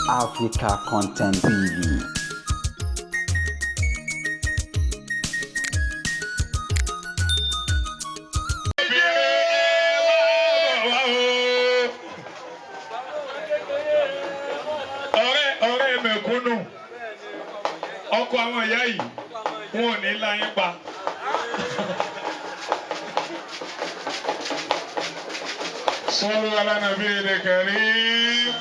Africa Content TV. Ọ̀rẹ́ ọ̀rẹ́ mẹ̀kúnnù, ọkọ àwọn ìyá yìí, wọn ò ní láyín pa. صلوا على نبي الكريم.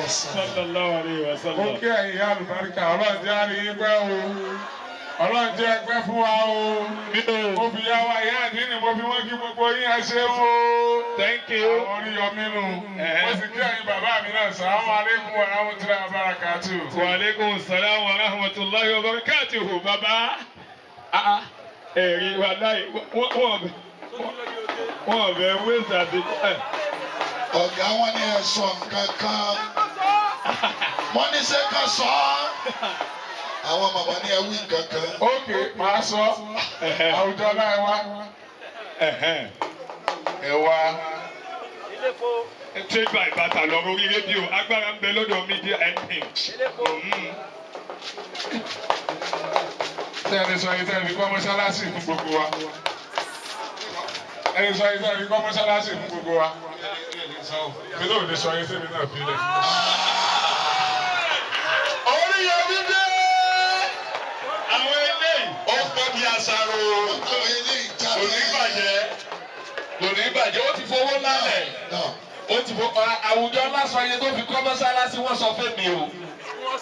Sallallahu alayhi wa Mo sallam. kí ẹ̀yin ìyá àlùbáríkà, Ọlọ́run jẹ́ àrí yín pẹ́ o. Ọlọ́run jẹ́ ẹgbẹ́ fún wa o. Mo fi yá wa ìyá àdínì, mo fi wọ́n kí gbogbo yín, ẹ ṣeun o. Thank you. Àwọn Oríyọmí nù. Mo sì kí ẹ̀yin bàbá mi náà, sàlámù alaykum wa rahmatulahi wa barakatuh. Wa aleykum salaam wa rahmatulahi wa barakatuhu, baba. Ah ah, ẹ̀rí wàláyé, wọ́n bẹ̀ wéṣà àti ẹ̀. Ọ̀gá, wọn ní ẹ sọ nǹkan kan, wọ́n ní ṣé ká sọ ọ́, àwọn màmá ní ẹ wí nǹkan kan. Ok, màá sọ àwùjọ náà, ẹ wá. Ẹ wá. Trade by barter lọ́rọ̀ orí rédíò, agbára ń bẹ lọ́dọ̀ media np. Tẹ́ ẹ lè sọ yìí tẹ́ ẹ fi kọ́ mọ́ṣáláṣí fún gbogbo wa. Ẹ lè sọ yìí tẹ́ ẹ fi kọ́ mọ́ṣáláṣí fún gbogbo wa. Mi náà ò lè sọ yìí tẹ́mi náà fi lẹ̀. Oríyọmí dé. Àwọn eléyìí. Ó pọ̀ bí àṣàrò. Àwọn eléyìí jáde. Kò ní bàjẹ́, kò ní bàjẹ́, ó ti fowó lálẹ̀. Náà. Ó ti fowó àwùjọ lásán iye tó fi kọ́ mọ́sálásí, wọ́n sọ fẹ́mi o,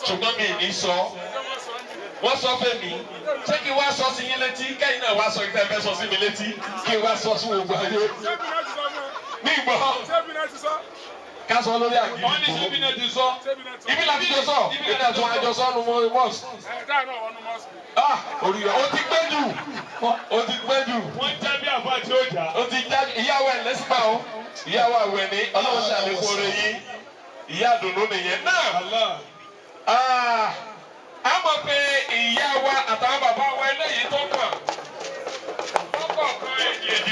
ṣùgbọ́n mi ì ní sọ. Wọ́n sọ fẹ́mi, ṣé kí wá sọ sí yín létí, kẹ́yìn náà wá sọ ìfẹ́ fẹ́ sọ sí mi létí, kí wá sọ sí gbogbo ayé ní ìgbọ́ ká sọ lórí Wọ́n ní àgídìgbò. ṣebí náà ti sọ. Ibi láti jọ sọ, ibi láti jọ àjọ sọ nu mosque. Ah, orí ó ti pẹ́ jù, ó ti pẹ́ jù. Wọ́n já bí àfa tí ó jà. Ó ti já ìyàwó ẹ̀ lẹ́sìpà o, ìyàwó àwẹ̀ ní Ọlọ́run ṣàlékún oore yín, ìyá àdùnnú nìyẹn náà. Allah. Ah,